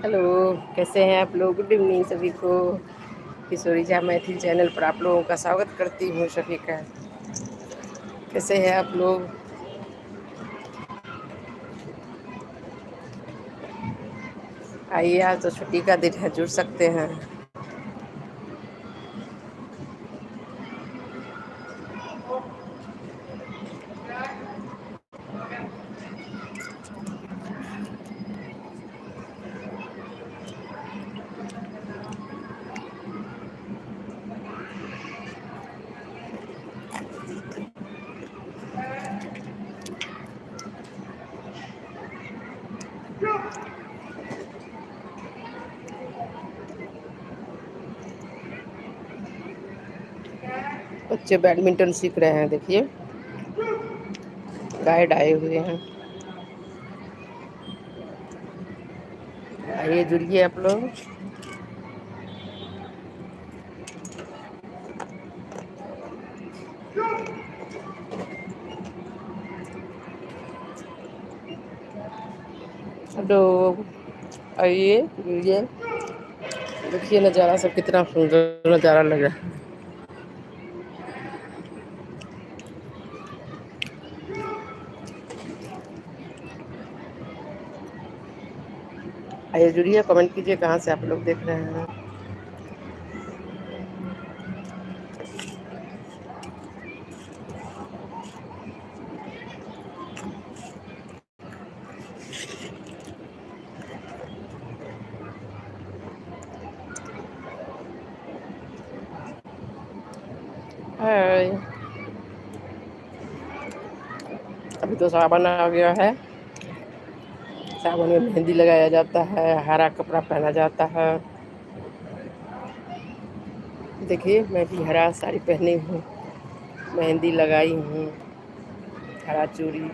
Hello, कैसे हैं आप लोग? गुड इवनिंग सभी को। किशोरी झा मैथिल चैनल पर आप लोगों का स्वागत करती हूँ सभी का। कैसे हैं आप लोग? आइए, आज तो छुट्टी का दिन है, जुड़ सकते हैं। बच्चे बैडमिंटन सीख रहे हैं, देखिए गाइड आए हुए हैं। आइए जुड़िए आप लोग। हेलो, आइए जुड़िए। देखिए नज़ारा सब कितना सुंदर नज़ारा लग रहा है। आइए जुड़िए, कमेंट कीजिए कहाँ से आप लोग देख रहे हैं। हाय, अभी तो सावन आ गया है। सावन में मेहंदी लगाया जाता है, हरा कपड़ा पहना जाता है। देखिए मैं भी हरा साड़ी पहनी हूँ, मेहंदी लगाई हूँ, हरा चूड़ी।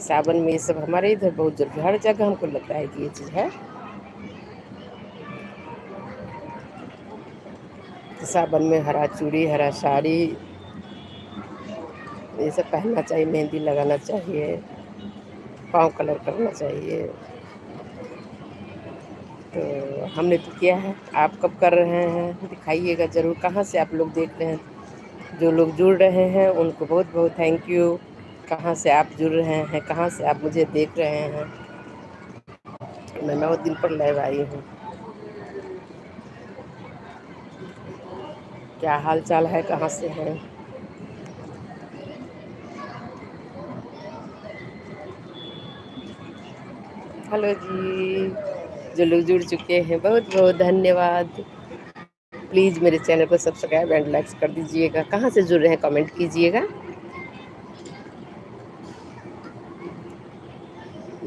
सावन में ये सब हमारे इधर बहुत जरूरी, हर जगह हमको लगता है कि ये चीज़ है। तो सावन में हरा चूड़ी, हरा साड़ी ये सब पहनना चाहिए, मेहंदी लगाना चाहिए, पाँव कलर करना चाहिए। तो हमने तो किया है, आप कब कर रहे हैं दिखाइएगा ज़रूर। कहाँ से आप लोग देख रहे हैं? जो लोग जुड़ रहे हैं उनको बहुत बहुत thank you. कहाँ से आप जुड़ रहे हैं, कहाँ से आप मुझे देख रहे हैं? मैं 9 दिन पर लाइव आई हूँ। क्या हाल चाल है, कहाँ से हैं? हेलो जी, जो लोग जुड़ चुके हैं बहुत बहुत धन्यवाद। प्लीज़ मेरे चैनल को सब्सक्राइब एंड लाइक्स कर दीजिएगा। कहाँ से जुड़ रहे हैं कमेंट कीजिएगा।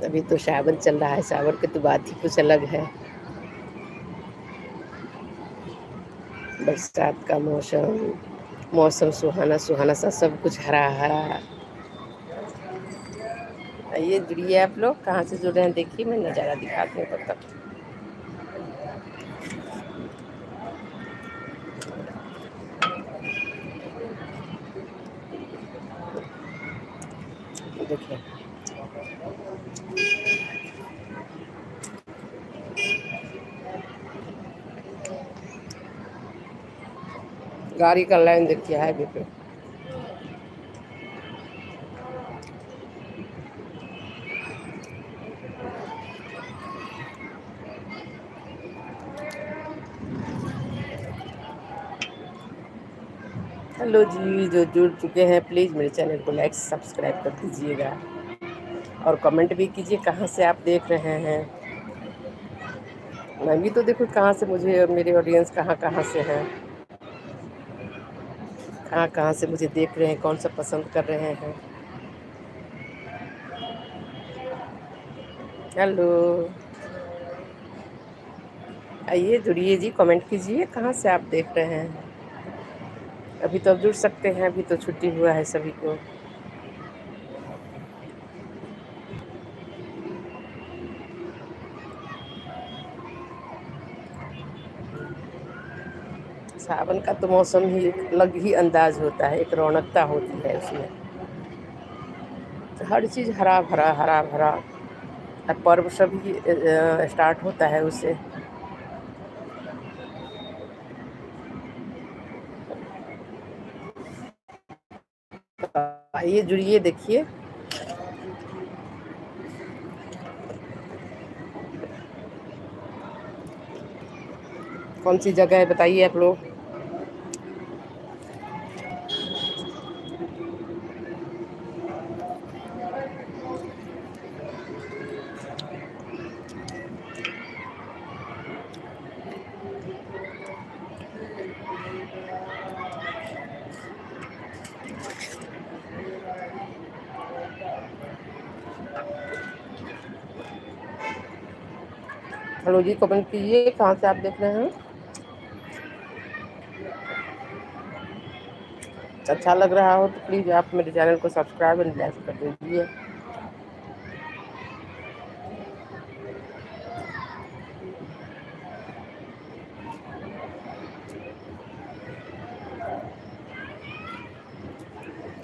अभी तो सावन चल रहा है, सावन की तो बात ही कुछ अलग है। बरसात का मौसम, मौसम सुहाना सुहाना सा, सब कुछ हरा हरा। आइए जुड़िए आप लोग, कहाँ से जुड़ रहे हैं देखिए, मैं नज़ारा दिखाती हूँ तब तक। देखिए गाड़ी का लाइन देखिए हाईवे पे। हेलो जी, जो जुड़ चुके हैं प्लीज़ मेरे चैनल को लाइक सब्सक्राइब कर दीजिएगा और कमेंट भी कीजिए कहाँ से आप देख रहे हैं। मैं भी तो देखो कहाँ से मुझे, मेरे ऑडियंस कहाँ कहाँ से हैं, कहाँ कहाँ से मुझे देख रहे हैं, कौन सा पसंद कर रहे हैं। हेलो, आइए जुड़िए जी, कमेंट कीजिए कहाँ से आप देख रहे हैं। अभी तो आप जुड़ सकते हैं, अभी तो छुट्टी हुआ है सभी को। सावन का तो मौसम ही एक अलग ही अंदाज होता है, एक रौनकता होती है उसमें। हर चीज़ हरा भरा हरा भरा, और पर्व सब ही स्टार्ट होता है उससे। आइए जुड़िए, देखिए। कौन सी जगह है बताइए आप लोग। हेलो जी, कमेंट कीजिए कहाँ से आप देख रहे हैं। अच्छा लग रहा हो तो प्लीज़ आप मेरे चैनल को सब्सक्राइब एंड लाइक कर दीजिए।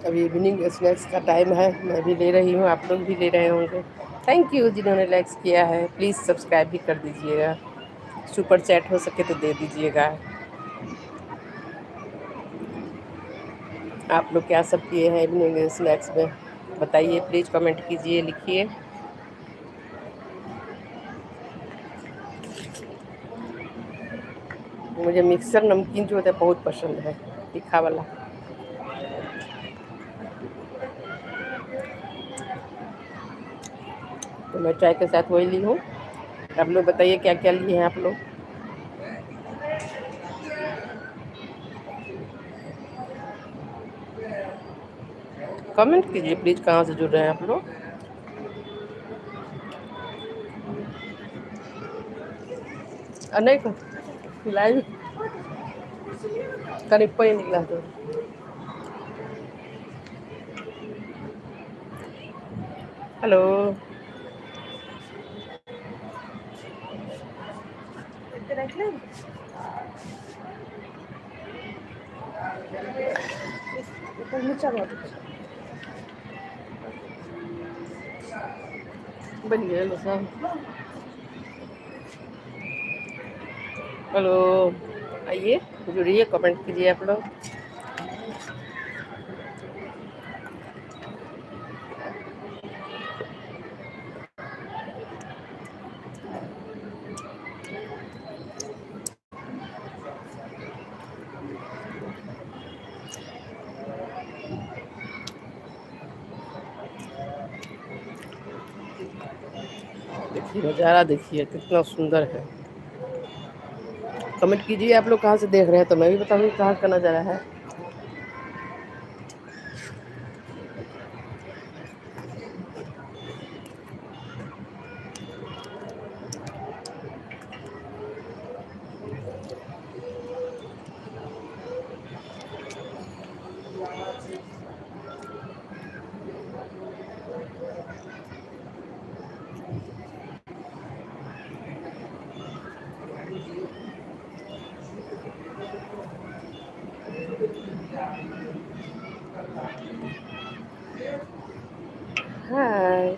अभी इवनिंग स्नैक्स का टाइम है, मैं भी ले रही हूँ, आप लोग भी ले रहे होंगे। Thank you जिन्होंने लाइक्स किया है, प्लीज़ सब्सक्राइब भी कर दीजिएगा। सुपर चैट हो सके तो दे दीजिएगा। आप लोग क्या सब किए हैं इवनिंग स्नैक्स में बताइए, प्लीज़ कमेंट कीजिए, लिखिए। मुझे मिक्सर नमकीन जो होता है बहुत पसंद है, तीखा वाला। तो मैं चाय के साथ वही ली हूँ। आप लोग बताइए क्या क्या लिए हैं आप लोग। कमेंट कीजिए प्लीज़, कहाँ से जुड़ रहे हैं आप लोग। नहीं लाइव करीब पर निकला तो। हेलो, बन गया सब। हेलो, आइए जुड़िए, कमेंट कीजिए आप लोग। देखिए नज़ारा, देखिए कितना सुंदर है। कमेंट कीजिए आप लोग कहाँ से देख रहे हैं, तो मैं भी बताऊँगी कहाँ का नज़ारा है। हाय,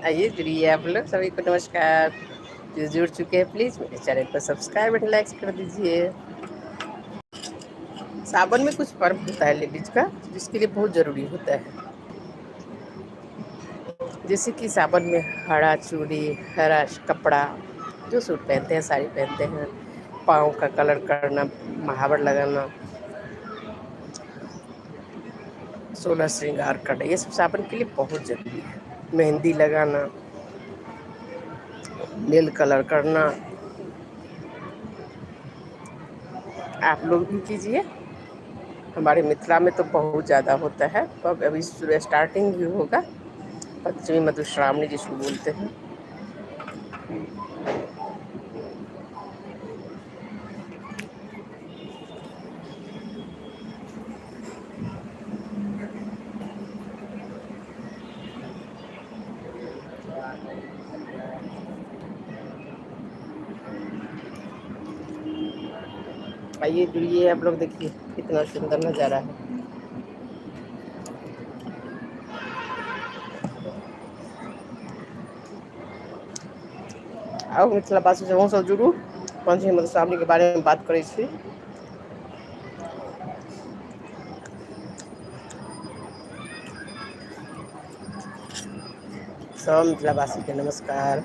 आइए जुड़िए आप लोग, सभी को नमस्कार। जो जुड़ चुके हैं प्लीज़ मेरे channel per subscribe and like कर दीजिए। सावन में कुछ पर्व होता है लेडीज का, जिसके लिए बहुत ज़रूरी होता है। जैसे कि सावन में हरा चूड़ी, हरा कपड़ा, जो सूट पहनते हैं, साड़ी पहनते हैं, पाँव का कलर करना, महावर लगाना, 16 श्रृंगार करना, ये सब सावन के लिए बहुत ज़रूरी है। मेहंदी लगाना, नेल कलर करना, आप लोग भी कीजिए। हमारे मिथिला में तो बहुत ज़्यादा होता है। तो अब अभी स्टार्टिंग भी होगा, पंचमी मधुश्रावणी जिसको बोलते हैं। आइए जुड़िए आप लोग, देखिए कितना सुंदर नज़ारा है। आउ मिथिलावासी सब अहूँ सब जुड़ू, पंचमी मधुश्रावणी के बारे में बात करै छी। सब मिथिलावासी के नमस्कार।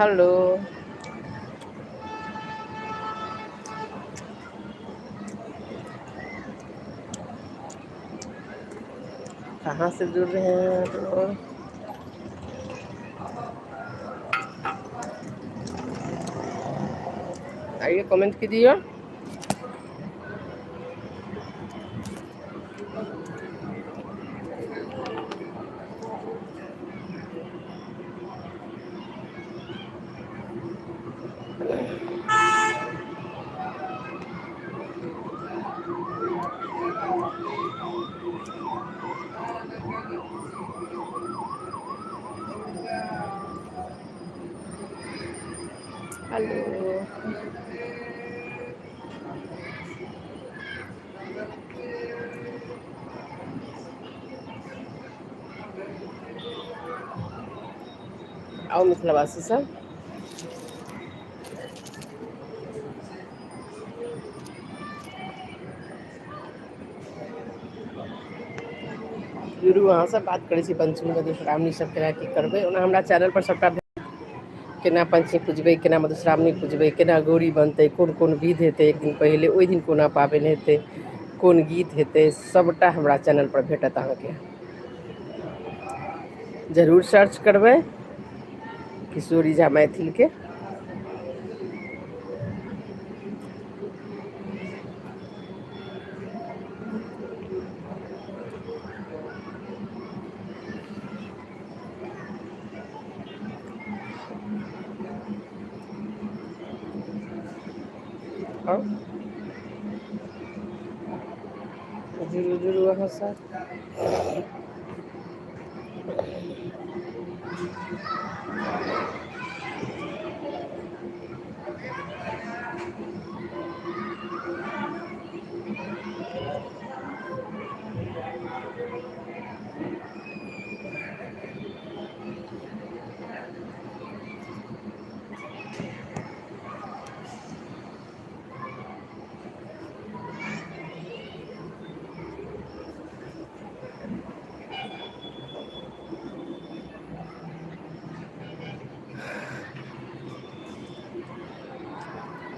हेलो। कहाँ से जुड़ रहे हैं आप लोग? आइए कमेंट कीजिए। हेलो। आउ मिथिलावासी सब। जुड़ू, अहाँ सब बात करै छी पंचमी मधुश्रावणी सब केना की करबै। ओना हमरा चैनल पर सबटा केना पंचमी पूजबै, केना मधुश्रावणी पूजबै, केना गौरी बनतै, कोन कोन विध हेतै एक दिन पहिले, ओहि दिन कोना पाबनि हेतै, कोन गीत हेतै, सबटा हमरा चैनल पर भेटत अहाँके। जरूर सर्च करबै किशोरी झा मैथिल के। और जुड़ू जुड़ू अहाँ सब।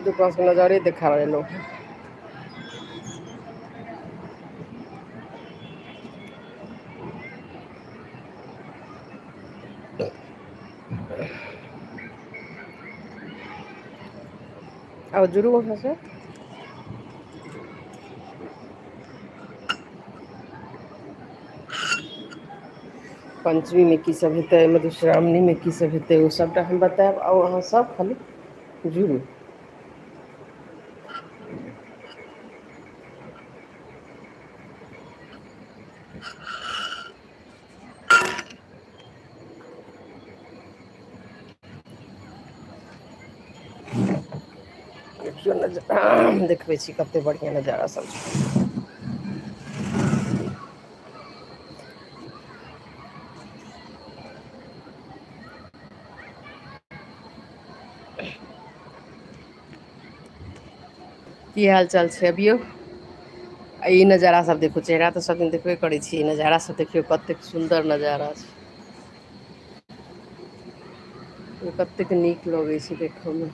दुकान से नजारे दिखा रहे लोग। और जुड़ू वहाँ से। पंचमी में की सब हेतै, मधुश्रावणी में की सब हेतै, ओ सबटा हम बतायब। आउ अहाँ सब खाली जुड़ू। देखियौ नजारा, देखबै छी कते बढ़िआँ नजारा सब छै। की हाल चाल छै अभियो? आ ई नजारा सब देखू, चेहरा तऽ सब दिन देखबे करै छी, ई नजारा सब देखियौ कतेक सुन्दर नजारा छै। ओ कतेक नीक लगै छै देखऽ मे।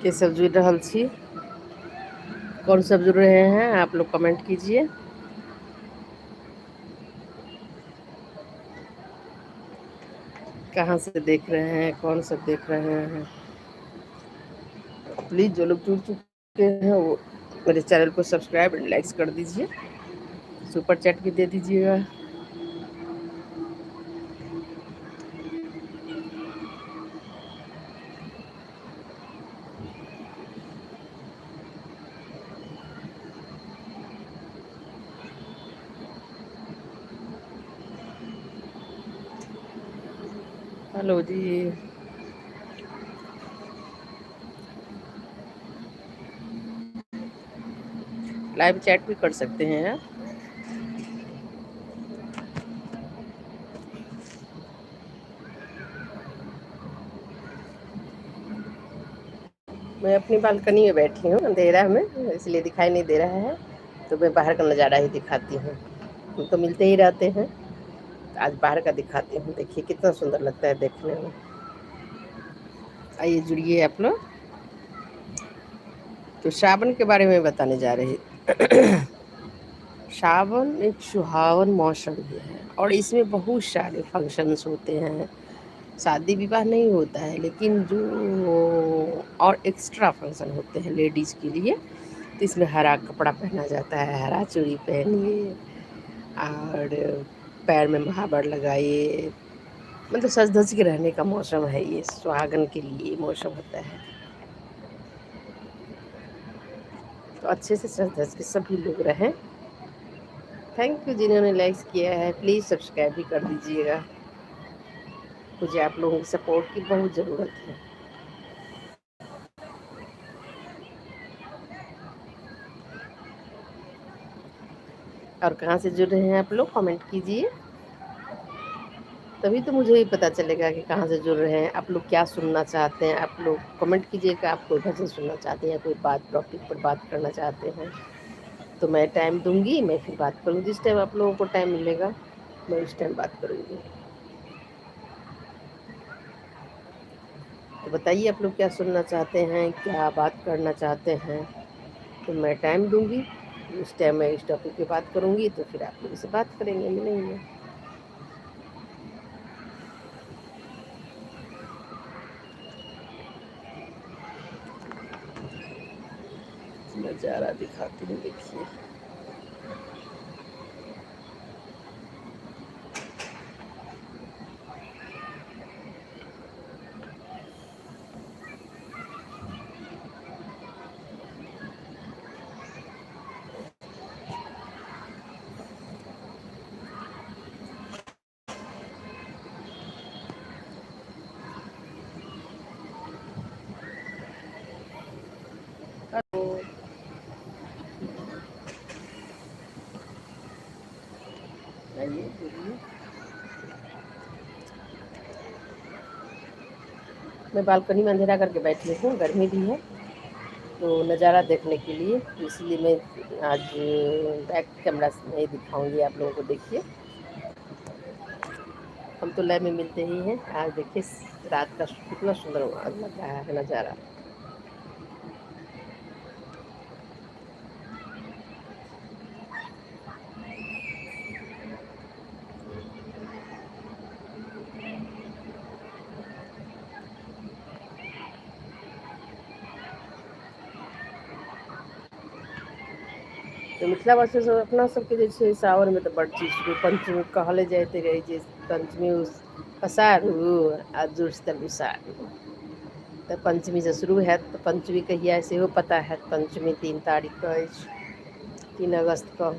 के सब जुड़ रहल छी, कौन सब जुड़ रहे हैं, आप लोग कमेंट कीजिए। कहाँ से देख रहे हैं, कौन सब देख रहे हैं। प्लीज़ जो लोग जुड़ चुके हैं वो मेरे चैनल को सब्सक्राइब एंड लाइक्स कर दीजिए, सुपर चैट भी दे दीजिएगा। हेलो जी। लाइव चैट भी कर सकते हैं आप। मैं अपनी बालकनी में बैठी हूँ, अंधेरा में, इसलिए दिखाई नहीं दे रहा है, तो मैं बाहर का नज़ारा ही दिखाती हूँ। हम तो मिलते ही रहते हैं, तो आज बाहर का दिखाती हूँ। देखिए कितना सुंदर लगता है देखने में। आइए जुड़िए आप लोग। तो सावन के बारे में बताने जा रही। सावन एक सुहावन मौसम भी है और इसमें बहुत सारे फंक्शंस होते हैं। शादी विवाह नहीं होता है, लेकिन जो और एक्स्ट्रा फंक्शन होते हैं लेडीज़ के लिए, तो इसमें हरा कपड़ा पहना जाता है, हरा चूड़ी पहनिए और पैर में महावर लगाइए, मतलब सज धज के रहने का मौसम है ये, सुहागन के लिए मौसम होता है। तो अच्छे से सज धज के सभी लोग रहें। Thank you जिन्होंने लाइक्स किया है, प्लीज़ सब्सक्राइब भी कर दीजिएगा। मुझे आप लोगों के सपोर्ट की बहुत ज़रूरत है। और कहाँ से जुड़ रहे हैं आप लोग, कमेंट कीजिए, तभी तो मुझे भी पता चलेगा कि कहाँ से जुड़ रहे हैं आप लोग, क्या सुनना चाहते हैं आप लोग। कमेंट कीजिएगा, आप कोई भजन सुनना चाहते हैं या कोई बात, टॉपिक पर बात करना चाहते हैं, तो मैं टाइम दूंगी, मैं फिर बात करूँगी। जिस टाइम आप लोगों को टाइम मिलेगा मैं उस टाइम बात करूँगी। तो बताइए आप लोग क्या सुनना चाहते हैं, क्या बात करना चाहते हैं, तो मैं टाइम दूंगी, उस टाइम मैं इस टॉपिक पे बात करूँगी, तो फिर आप लोगों से बात करेंगे, मिलेंगे। नज़ारा दिखाती हूँ, देखिए। मैं बालकनी में अंधेरा करके बैठी हूँ, गर्मी भी है, तो नज़ारा देखने के लिए, तो इसलिए मैं आज बैक कैमरा से नहीं दिखाऊंगी आप लोगों को। देखिए हम तो लाइव में मिलते ही हैं। आज देखिए रात का कितना सुंदर लग रहा है नज़ारा। तऽ मिथिलावासी सब अपना सबके जे छै सावनमे तऽ बड़ चीज शुरू, पञ्चमी कहले जाइत रहै जे पञ्चमी पसारू आ जुड़शीतल बिसारू। तऽ पञ्चमीसँ शुरू हैत, तऽ पञ्चमी कहिया सेहो पता हैत। पञ्चमी 3 तारीखके अछि, 3 अगस्तके।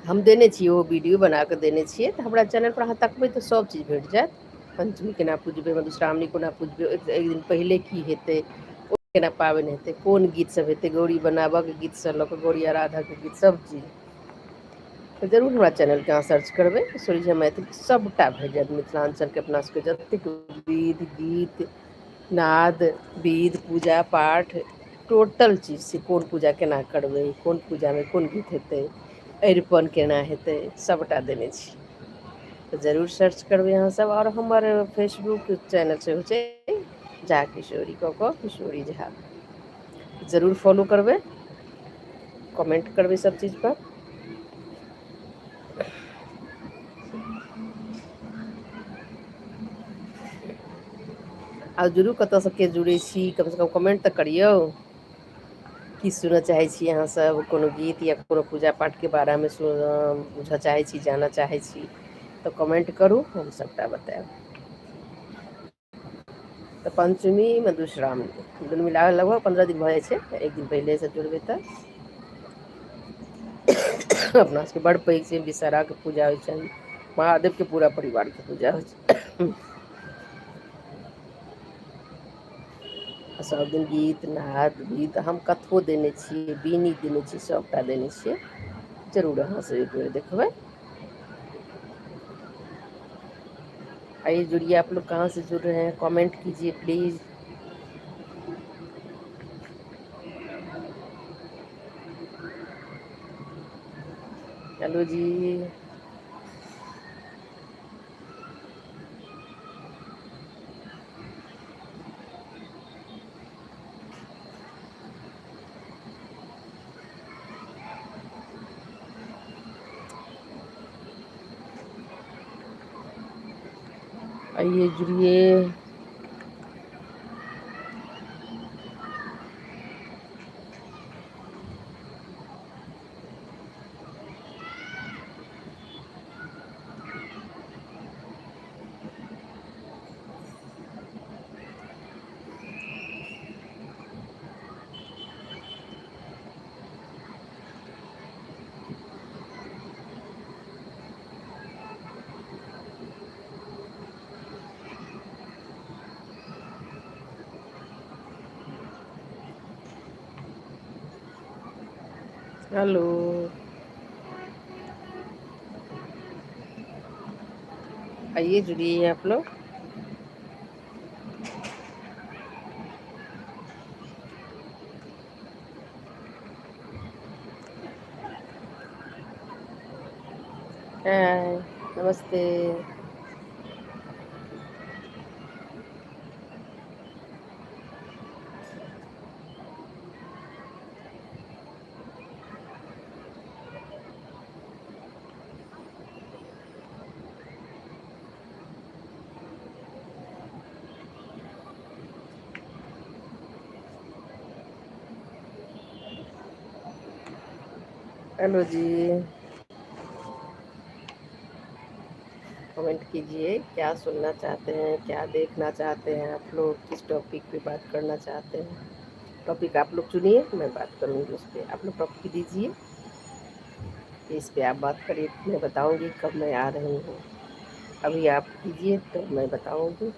हम देने छी, ओ वीडियो बना कऽ देने छियै, तऽ हमरा चैनल पर अहाँ तकबै तऽ सब चीज भेट जायत। पञ्चमी केना पूजबै, मधुश्रावणी कोना पूजबै, एक दिन पहिले की हेतै, ओ केना पाबनि हेतै, कोन गीत सब हेतै, गौरी बनाबऽके गीतसँ लऽ कऽ गौरी आराधकके गीत सब चीज। तऽ जरूर हमरा चैनलके अहाँ सर्च करबै, किशोरी झा मैथिली, सबटा भेट जायत। मिथिलाञ्चलके अपना सबके जतेक विध गीत नाद विध पूजा पाठ टोटल चीज से, कोन पूजा केना करबै, कोन पूजामे कोन गीत हेतै, अरिपन केना हेतै, सबटा देने छी। तऽ जरूर सर्च करबै अहाँ सब। आओर हमर फेसबुक चैनल सेहो छै, झा किशोरी कऽ कऽ किशोरी झा, जरूर फॉलो करबै, कमेंट करबै सब चीज पर। आ जुड़ू, कतऽसँ के जुड़ै छी, कमसँ कम कमेंट तऽ करियौ। की सुनऽ चाहै छी अहाँ सब, कोनो गीत या कोनो पूजा पाठके बारेमे बुझऽ चाहै छी, जानऽ चाहै छी, तऽ कमेंट करू, हम सबटा बतायब। तऽ पञ्चमी मधुश्रावणी दुनू मिला कऽ लगभग 15 दिन भऽ जाइ छै, एक दिन पहिलेसँ जुड़बै तऽ। अपना सबके बड़ पैघ छै, विषहराके पूजा होइ छनि, महादेवके पूरा परिवारके पूजा होइ छै। सब दिन गीत नाद गीत हम कथो देने छियै, बीनी देने छियै, सबटा देने छियै। जरूर अहाँ सब एक बेर देखबै। आइए जुड़िए। आप लोग कहाँ से जुड़ रहे हैं, कमेंट कीजिए प्लीज़। हेलो जी। आइए जुड़िए। हेलो। आइए जुड़िए आप लोग। हाय, नमस्ते। हेलो जी। कमेंट कीजिए, क्या सुनना चाहते हैं, क्या देखना चाहते हैं आप लोग, किस टॉपिक पे बात करना चाहते हैं। टॉपिक आप लोग चुनिए, मैं बात करूँगी उस पर। आप लोग टॉपिक दीजिए, इस पे आप बात करिए, मैं बताऊँगी कब मैं आ रही हूँ। अभी आप कीजिए तो मैं बताऊँगी।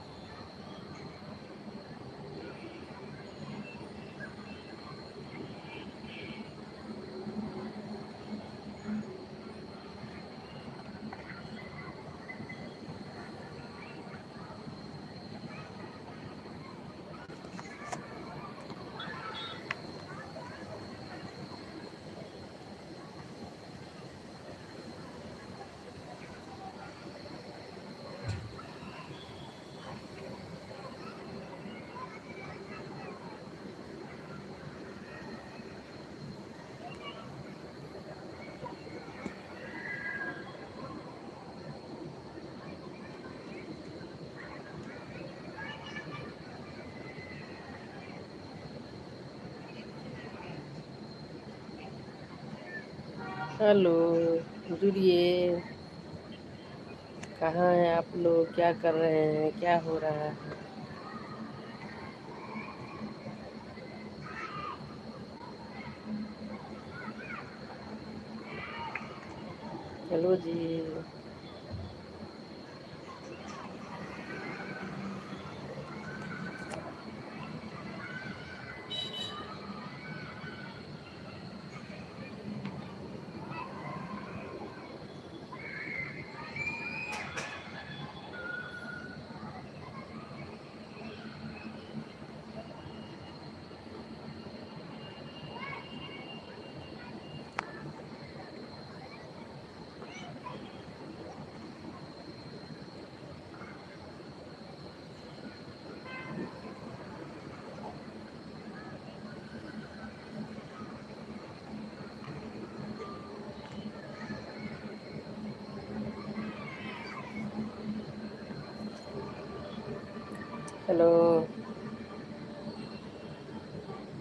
हेलो, जुड़िए। कहाँ हैं आप लोग, क्या कर रहे हैं, क्या हो रहा है। हेलो जी। हेलो।